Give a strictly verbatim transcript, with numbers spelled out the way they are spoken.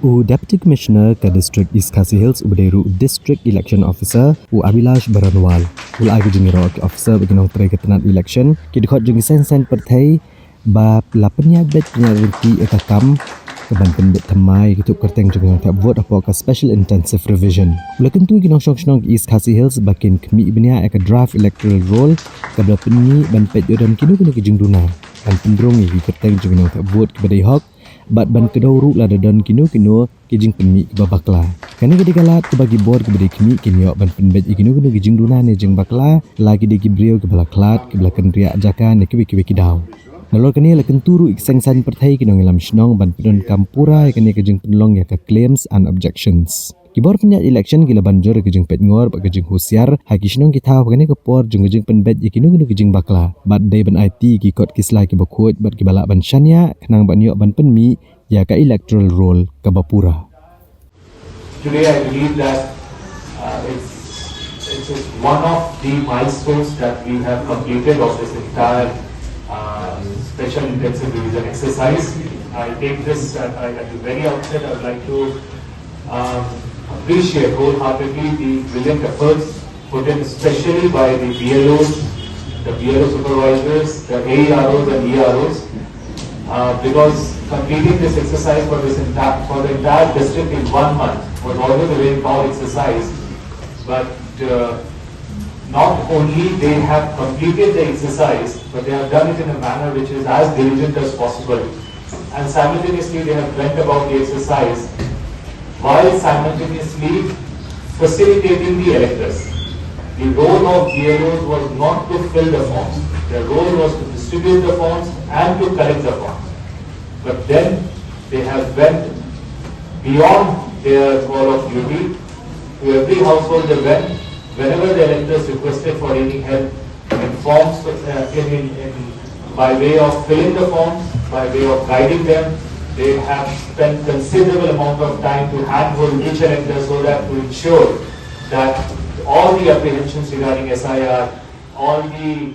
U Deputy Commissioner ka District East Khasi Hills uba dei ruh District Election Officer, u Abhilash Baranwal, u la ai ka jingïaroh ki officer bad ki nongtrei ka tnat election, ki dkhot jong ki seng saiñ pyrthei, ba la pynïaid beit pynïaid ryntih ïa ka kam ka ban pynbeit thymmai ïa ki tuh kyrteng jong ki nongthep vote hapoh ka Special Intensive Revision. U la kyntu ïa ki nongshong shnong East Khasi Hills ba kin khmih bniah ïa ka draft electoral roll kaba la pynmih ban peit ïoh don kino kino ki jingduna ban pynrung ïa ki kyrteng jong ki nongthep vote kiba dei hok, bad ban kdew ruh lada don kino kino ki jingpynmih kiba bakla. Kane ka dei ka lad kaba ki bor kiba dei khmih kin ïoh ban pynbeit ïa kino kino ki jingduna ne jingbakla, la ki dei ki briew kiba la khlad, kiba la kynriah jaka ne kiwei kiwei ki daw. Nalor kane la kyntu ruh ïa ki seng saiñ pyrthei, ki nongïalam shnong ban pyndonkam pura ïa kane ka jingpynlong ïa ka claims and objections. Ki bor pynïaid election ki la ban jur ïa ka jingpeit ngor bad ka jinghusiar ha ki shnong ki thaw ha kane ka por jong ka jingpynbeit ïa kino kino ki jingbakla, bad dei ban aiti ïa ki kot ki sla kiba khuid bad kiba lah ban shaniah khnang ban ïoh ban pynmih ïa ka electoral roll kaba pura. Today, I believe that uh, it's, it's just one of the milestones that we have completed of this entire uh, special intensive revision exercise. I take this at, at the very outset. I would like to um, appreciate wholeheartedly the brilliant efforts put in, especially by the B L Os, the B L O supervisors, the A E R Os and E R Os, uh, because completing this exercise for this entire for the entire district in one month was always a very tall exercise. But uh, not only they have completed the exercise, but they have done it in a manner which is as diligent as possible, and simultaneously they have went about the exercise while simultaneously facilitating the electors. The role of B L Os was not to fill the forms. Their role was to distribute the forms and to collect the forms. But then they have went beyond their call of duty. To every household they went, whenever the electors requested for any help in forms, uh, in, in, in by way of filling the forms, by way of guiding them. They have spent considerable amount of time to handhold each elector so that to ensure that all the apprehensions regarding S I R, all the